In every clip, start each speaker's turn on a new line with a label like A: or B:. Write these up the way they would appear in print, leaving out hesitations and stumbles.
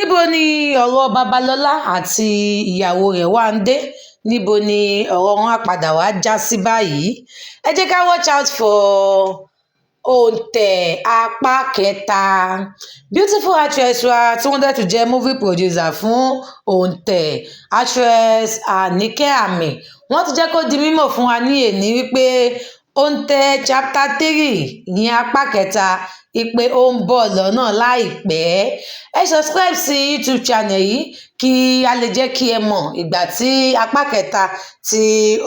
A: Níbo ni ọ̀rọ̀ Babalọ́lá àti ìyàwó rẹ̀ wá ń dé? Níbo ni ọ̀rọ̀ wọn á padà wá já sí báyìí? Ẹ jẹ́ ká watch out for Òǹtẹ̀ apá kẹta. Beautiful actress wa tí wọ́n dẹ̀ tún jẹ́ movie producer fún Òǹtẹ̀, actress Anike Ami, wọ́n ti jẹ́ kó di mímọ̀ fún wa ní èní wípé Òǹtẹ̀ chapter 3, ìyẹn apá kẹta, wípé ó ń bọ̀ lọ́nà láìpẹ́. Ẹ subscribe sí YouTube channel yìí kí a lè jẹ́ kí ẹ mọ̀ ìgbà tí apá kẹta tí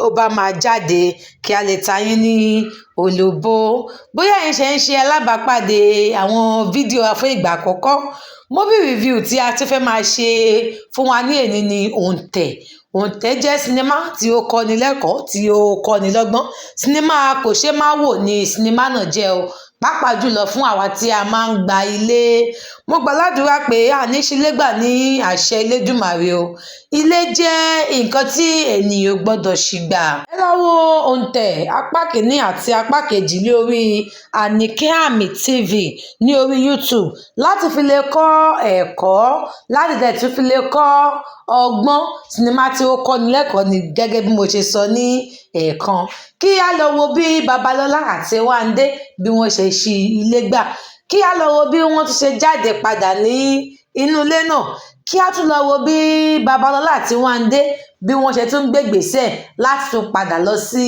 A: ó bá máa jáde, kí a lè ta yín ní olóbó. Bóyá ẹ̀yin ṣe ń ṣe alábàápàdé àwọn fídíò wa fún ìgbà àkọ́kọ́, movie review tí a tún fẹ́ máa ṣe fún wa ní èní ni Òǹtẹ̀. Òǹtẹ̀ jẹ́ sinimá tí ó kọ́ni lẹ́kọ̀ọ́, tí ó kọ́ni lọ́gbọ́n. Sinimá kò ṣe má wò ní sinimá náà jẹ́ o, pàápàá jùlọ fún àwa tí a máa ń gba ilé. Mo gbàládùra pé àní ṣílégbà ní àṣẹ Elédùmarè o. Ilé jẹ́ nǹkan tí ènìyàn ò gbọ́dọ̀ ṣì gbà. Ẹ lọ wo Òǹtẹ̀ apá kìíní àti apá kejì lórí Anike Ami TV ní orí YouTube láti fi lè kọ́ ẹ̀kọ́, láti dẹ̀ tún fi lè kọ́ ọgbọ́n. Sinimá tí ó kọ́ni lẹ́kọ̀ọ́ ni, gẹ́gẹ́ bí mo ṣe sọ ní ẹ̀ẹ̀kan. Kí á lọ wo bí Babalọ́lá àti Wándé bí wọ́n ṣe ṣí ilé gbà, kí á lọ wo bí wọ́n tún ṣe jáde padà ní inú ilé náà, kí á tún lọ wo bí Babalọ́lá àti Wándé bí wọ́n ṣe tún gbé ìgbésẹ̀ láti tún padà lọ sí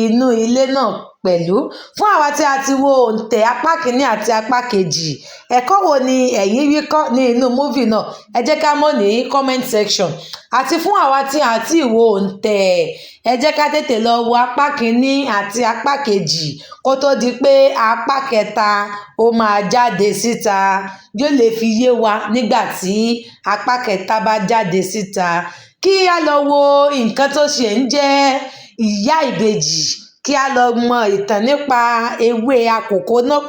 A: inú ilé náà pẹ̀lú. Fún àwa tí a ti wo Òǹtẹ̀ apá kìíní àti apá kejì, ẹ̀kọ́ wo ni ẹ̀yin rí kọ́ ní inú movie náà? Ẹ jẹ́ ká mọ̀ ní comment section. Àti fún àwa tí a ti wo Òǹtẹ̀, ẹ jẹ́ ká tètè lọ wo apá kìíní àti apá kejì kó tó di pé apá kẹta ó máa jáde síta. Yóò lè fi yé wa nígbà tí apá kẹta bá jáde síta. Kí á lọ wo nǹkan tó ṣe ń jẹ́ ìyá ìbejì, kí á lọ mọ ìtàn nípa ewé àkókò náà.